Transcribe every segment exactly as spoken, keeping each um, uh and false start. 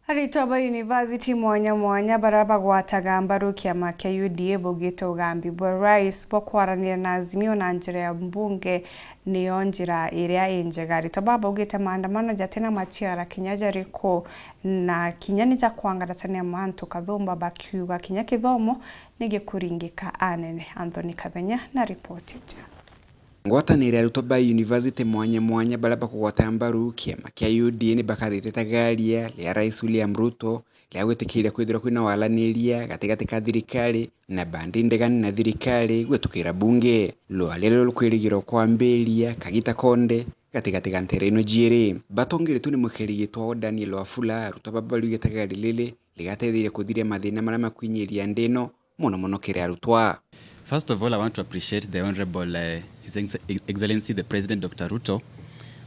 Aritwa ba university mwanya mwanya baria bagwataga mbaru kiama kia U D A baugite ugambi bwa rais bwa kwaraniria na Azimio na njira ya mbunge niyo njira iria injega. Aritwa baba baugite maandamano jatina maciara kinya jariku, na kinya ni ja kwangaratania mantu kathumba, bakiuga kinya kithomo ni gikuringika anene. Anthony Kathenya na ripoti ja. Ngwataniro ya arutwa ba university mwanya mwanya baria bakugwata mbaru kiama kia U D A ni bakathite itagaria ria Rais William Ruto ria gwitikiria kwithirwa kwina waraniria gatigati ka thirikari na bandi ndegani na thirikari gwitukira bunge. Rwari ruria rukwirigirwa kwambiria kagita konde gatigati ga nteere ino jiiri. Batongeretwe ni mukirigitwa o Daniel Wafula, arutwa baba bariuga itagaria riri rigateithiria kuthiria mathina maria makwinyiria nthi ino, mono mono kiri arutwa. First of all, I want to appreciate the Honorable, uh, His Ex-, Excellency the President Doctor Ruto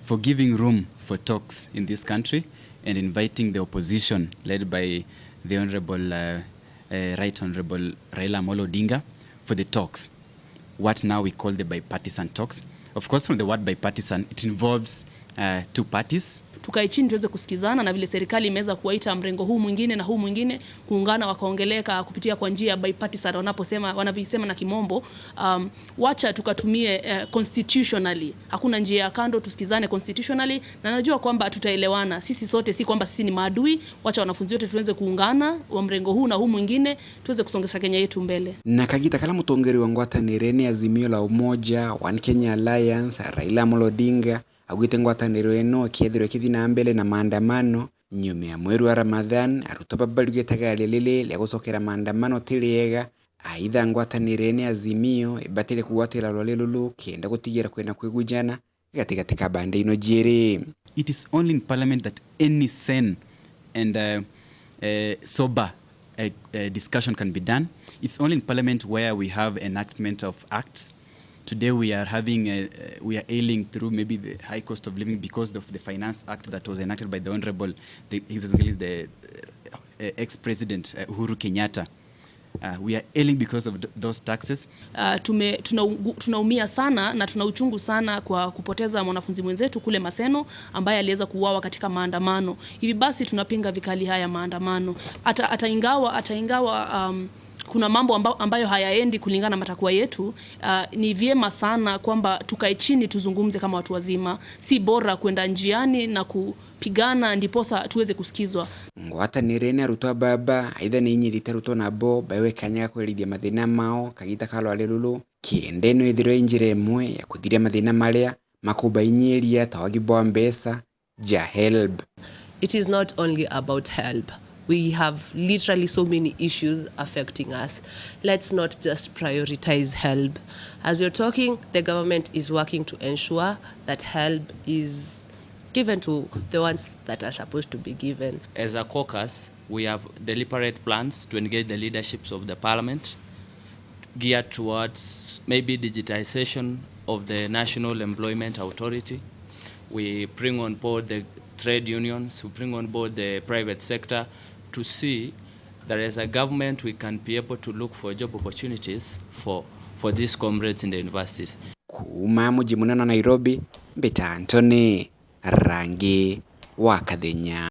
for giving room for talks in this country and inviting the opposition led by the Honorable, uh, uh, Right Honorable Raila Amolo Odinga for the talks, what now we call the bipartisan talks. Of course, from the word bipartisan, it involves, uh, two parties. Tukae chini tuweze kusikizana, na vile serikali imeweza kuwaita mrengo huu mwingine na huu mwingine kuungana, wakaongeleka kupitia kwa njia ya bipartisan, wanaposema, wanavyosema na kimombo, um, wacha tukatumie, eh, constitutionally. Hakuna njia ya kando, tusikizane constitutionally, na najua kwamba tutaelewana sisi sote, si kwamba sisi ni maadui. Wacha wanafunzi wote tuweze kuungana, wa mrengo huu na huu mwingine, tuweze kusongesha Kenya yetu mbele. Na kagita karia mutongeri wa ngwataniro ni Azimio la Umoja One Kenya Alliance, Raila Amolo Odinga, augite ngwataniro ino ikiethirwa ikithi na mbere na maandamano nyuma ya mweri wa Ramadhan, arutwa baba bariuga itagaria riri ria gucokera maandamano ti riega. Aitha ngwataniro ni Azimio ibatire kugwatira rwari ruru kenda gutigira kwina kwigujana gatigati ka bande ino jiiri. It is only in parliament that any sane and, uh, uh, sober, uh, uh, discussion can be done. It's only in parliament where we have enactment of acts. Today we are having, uh, uh, we are ailing through maybe the high cost of living because of the Finance Act that was enacted by the Honorable, the, His Excellency the, uh, uh, ex-president, uh, Uhuru Kenyatta. Uh, we are ailing because of th-, those taxes. Uh, tume-, tuna-, tunaumia sana na tuna uchungu sana kwa kupoteza mwanafunzi mwenzetu kule Maseno ambaye aliweza kuuawa katika maandamano. Hivi basi tunapinga vikali haya maandamano. Hata, hata ingawa, hata ingawa, um, kuna mambo amba-, ambayo hayaendi kulingana na matakwa yetu, uh, ni vyema sana kwamba tukae chini tuzungumze kama watu wazima. Si bora kwenda njiani na ku-, pigana ndiposa tuweze kusikizwa. Ngwataniro ni arutwa baba, aitha ni inyirite arutwa nabo baewe kanya ga kwerithia mathina mao kagita ka rwari ruru, kenda ino ithirwe i njira imwe ya kuthiria mathina maria makubainyiria ta wagi bwa mbeca ja helb. It is not only about helb. We have literally so many issues affecting us. Let's not just prioritize helb. As you're talking, the government is working to ensure that helb is given to the ones that are supposed to be given. As a caucus, we have deliberate plans to engage the leaderships of the parliament geared towards maybe digitization of the National Employment Authority. We bring on board the trade unions, we bring on board the private sector to see that as a government we can be able to look for job opportunities for, for these comrades in the universities. Kuuma muji munene wa Nairobi, mbita Anthony Rangi wa Kathenya.